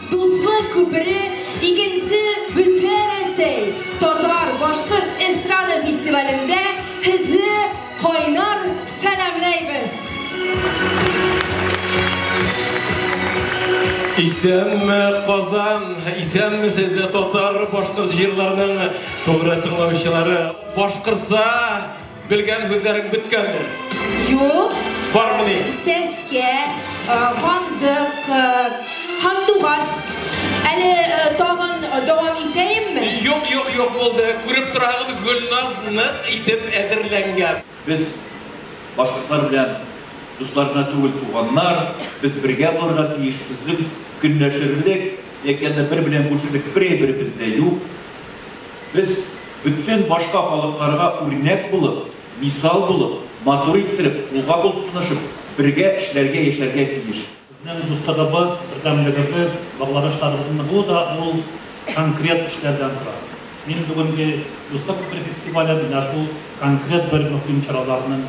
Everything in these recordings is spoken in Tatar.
Дуслык күпере икенче Бөтенрәсәй татар-башкорт эстрада фестивалендә һеҙҙе ҡайнар сәләмләйбеҙ! Исәнме, Казан, исәнмесез, татар башкорт җырларының тугры тыңлаучылары. Башкортса белгән һүҙҙәрең бөткәндер. Юк. Бармы ни? Сәскә, һандык, һандугас. Әле тагын дәвам итәйемме? Юк, юк, юк булды. Күреп торагыз, Гөлназ нык итеп әзерләнгән. Без башкортлар белән дуслар гына түгел, туганнар, без бергә булырга тиеш, безнең көнләшерлек яки анда бер белән бүлешерлек бер әйберебез дә юк. Без бөтен башка халыкларга үрнәк булып, мисал булып, матур иттереп, кулга кул тотынышып, бергә эшләргә, яшәргә тиеш. Безнең дуслыгыбыз, бердәмлегебез, багланышларыбыз ныгу да ул конкрет эшләрдән тора. Мин бүгенге Дуслык күпере фестивален менә шул конкрет бер мөһим чараларның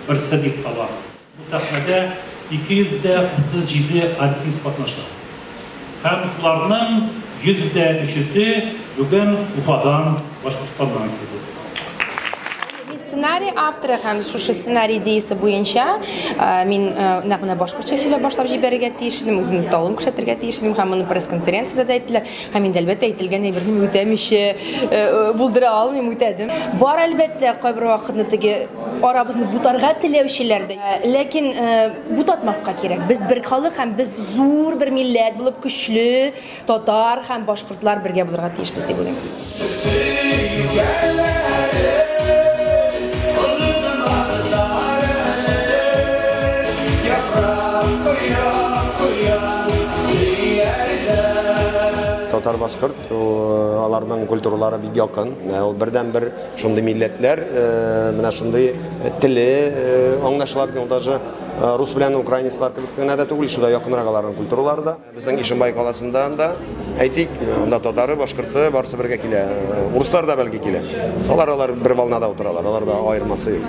берсе дип табам. Бу сәхнәдә 237 артист катнаша. Һәм шуларның 103-се бүген Уфадан, Башкортстаннан килде. Мин сценарий авторы һәм шушы сценарий идеясы буенча мин нәкъ менә башкортча сөйләп башлап җибәрергә тиеш идем, үземнең столым күрсәтергә тиеш идем һәм моны пресс-конференциядә дә әйттеләр. Һәм инде әлбәттә әйтелгән әйберне мин үтәмичә булдыра алмыйм, үтәдем. Бар әлбәттә кайбер вакытны теге арабызны бутарга теләүчеләр дә. Ләкин бутатмаска кирәк. Без бер халык һәм без зур бер милләт булып көчле татар һәм башкортлар бергә булырга тиешбез дип уйлыйм. Татар башкорт, аларның культуралары бик якын. Ул бердән-бер шундый милләтләр, менә шундый теле аңлашыла бит, ул даже рус белән украинецлар кебек кенә дә түгел, шунда якынрак аларның культуралары да. Безнең Ишембай каласында анда, әйтик, анда татары, башкорты барысы бергә килә. Урыслар да бәлки килә. Алар бер волнада утыралар, аларда аермасы юк.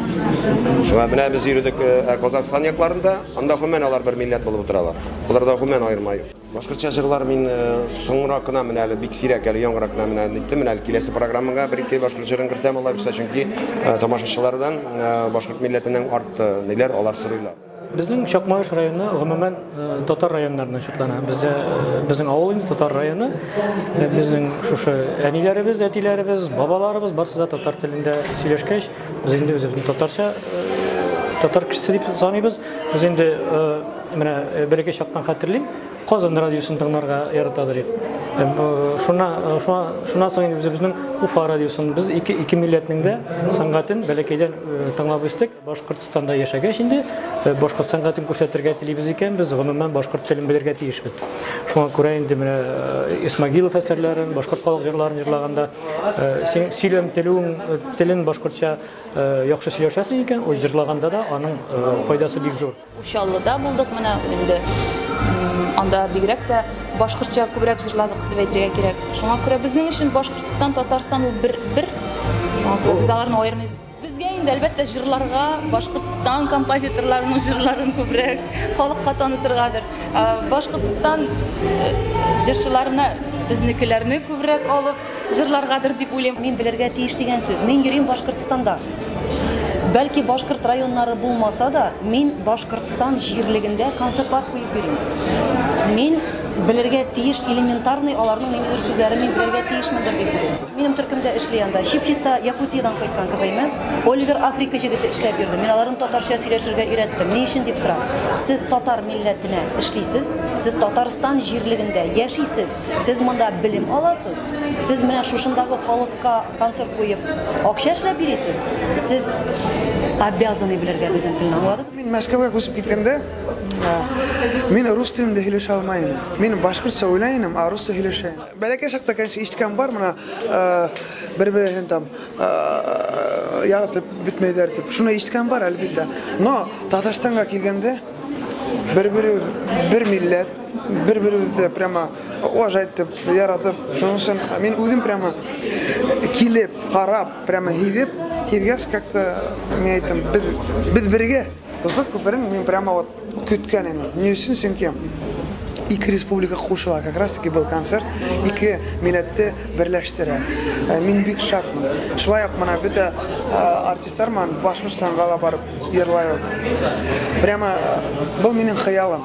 Шуңа менә без йөрдек Казахстан якларында, анда гомумән алар бер милләт булып утыралар. Аларда гомумән аерма юк. Башкортча җырлар мин соңрак кына менә әле бик сирәк әле яңрак кына менә әйттем, менә әле киләсе программага бер-ике башкорт җырын кертәм, алай булса, чөнки тамашачылардан башкорт милләтенең артты ниләр алар сорыйлар. Безнең Чакмагыш районы гомумән татар районнарына чутлана. Бездә безнең авыл инде татар районы. Безнең шушы әниләребез, әтиләребез, бабаларыбыз барысы да татар телендә сөйләшкәч, без инде үзебезне татарча татар кешесе дип саныйбыз. Без инде менә бер-ике чактан хәтерлим, Казан радиосын тыңларга яратадыр идек. Шуннан соң инде үзебезнең Уфа радиосын без ике милләтнең дә сәнгатен бәләкәйдән тыңлап үстек. Башкортстанда яшәгәч инде башкорт сәнгатен күрсәтергә телибез икән, без гомумән башкорт телен белергә тиешбез. Шуңа күрә инде менә Исмагилов әсәрләрен, башкорт халык җырларын җырлаганда син сөйләм телен башкортча яхшы сөйләшәсең икән, ул җырлаганда да аның файдасы бик зур. Учаллыда булдык менә инде. Анда бигрәк тә башкортча күбрәк җырладык дип әйтергә кирәк. Шуңа күрә безнең өчен Башкортстан, Татарстан ул бер. Шуңа күрә без аларны аермыйбыз. Безгә инде әлбәттә җырларга Башкортстан композиторларының җырларын күбрәк халыкка танытыргадыр. Башкортстан җырчыларына безнекеләрне күбрәк алып җырларгадыр дип уйлыйм. Мин белергә тиеш дигән сүз. Мин йөрим Башкортстанда. Бәлки башкорт районнары булмаса да, мин Башкортстан җирлегендә концертлар куеп йөрим. Мин белергә тиеш элементарный аларның ниндидер сүзләрен мин белергә тиешмендер дип уйлыйм. Минем төркемдә эшли анда чип-чиста Якутиядән кайткан кызыймы? Оливер Африка җегете эшләп йөрде. Мин аларын татарча сөйләшергә өйрәттем. Ни өчен дип сорам. Сез татар милләтенә эшлисез, сез Татарстан җирлегендә яшисез, сез монда белем аласыз, сез менә шушындагы халыкка концерт куеп акча эшләп йөрисез, сез обязаны белергә безнең телне, аңладыгыз? Мин Мәскәүгә күчеп киткәндә, мин рус телендә сөйләшә алмыйм. Мин башкортча уйлыйм, а русча сөйләшәм. Бәләкәй чакта, конечно, ишеткән бар, менә Бер-берен там яратып бетмәйләр дип. Шуны ишеткән бар, әлбәттә. Но Татарстанга килгәндә бер-беребез бер милләт, бер-беребезне прямо уважать итеп, яратып, шуның өчен мин үзем прямо килеп, карап, прямо һизеп, һизгәч, как-то мин әйттем, без бергә. Дуслык күперен мин прямо вот көткән идем. Ни өчен? Чөнки ике республика кушыла, как раз таки был концерт, ике милләтне берләштерә. Мин бик шатмын. Шулай ук менә бөтә артистлар менән Башкортстанга да барып йырлай. Прямо был минем хыялым.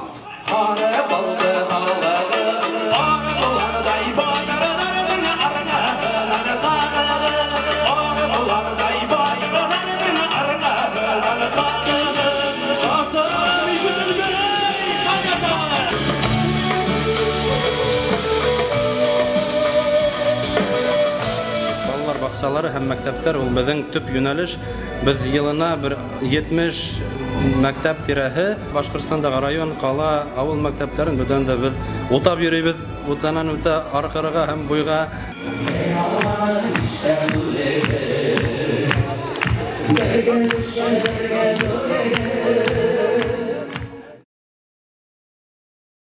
Балалар бакчалары һәм мәктәпләр ул безнең төп юнәлеш. Без елына бер 70 мәктәп тирәһе Башкортстандагы район, кала, авыл мәктәпләрен бүтән дә без утап йөрибез. Утанан үтә аркырыга һәм буйга.